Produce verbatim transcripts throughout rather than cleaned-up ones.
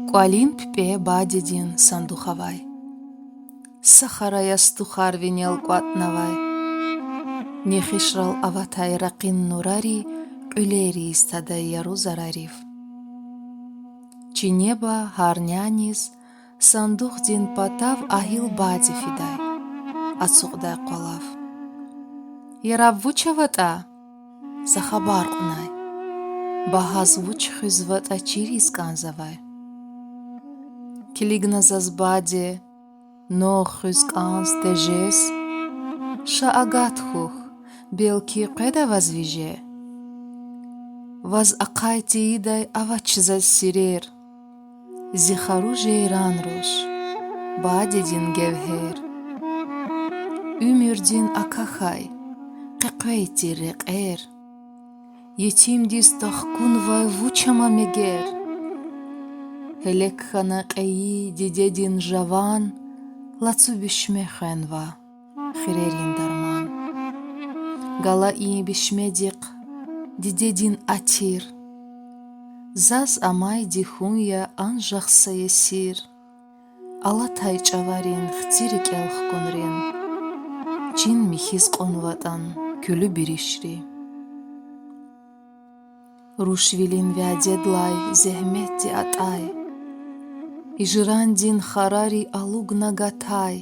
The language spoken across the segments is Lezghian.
КӀвалин пипӀе бадедин сандух авай. Са хара ястухар винел кӀватӀнавай. Нехишрал аватай ракъин нурари кьуьлерриз тадай яру зарарив. Чинеба гьар няниз сандухдин патав агьил баде фидай, ацукьдай къвалав. Яраб вуч аватӀа? За хабар кьунай. Багьаз вуч хуьзватӀа чириз кӀанзавай. Килигна заз баде, нагъв хуьз кӀанз тежез. Ша агат хьухь, белки къведа ваз виже. Ваз ахъай тийидай авач заз сирер. Зи хару жейран руш, бадедин гевгьер. Уьмуьрдин акахьай къекъвей тир рекьер. Етимдиз тахкунвай вуч ама мегер? Гьелек хьана кьейи дидедин жаван, лацу бишме хвенва хирерин дарман. Гала и бишмедихъ дидедин атир. Заз амайди хьун я анжах са есир. Алатай чӀаварин хци рикӀел хкунрин, чин михьиз кьунватӀан куьлуь биришри. Рушвилин вядедлай зегьметди атӀай, гьижрандин харари алугна гатай.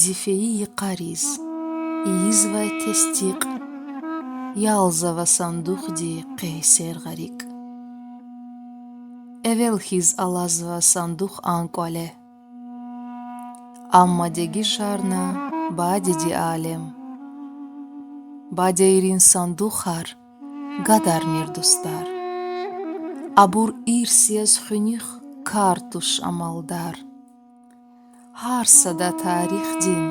Зи фейи йикъариз ийизвай тестикь, ялзава сандухди къейсер гъарикӀ. Эвел хьиз алазва сандух а кӀвале. Амма дегишарна бадеди алем. Бадейрин сандухар гадармир, дустар. Абур ирс яз хуьнуьх кар туш амалдар. Гьар сада тарихдин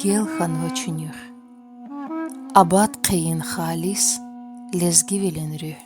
гел хьанва чуьнуьх. Абад хъийин халис лезгивилин руьгь.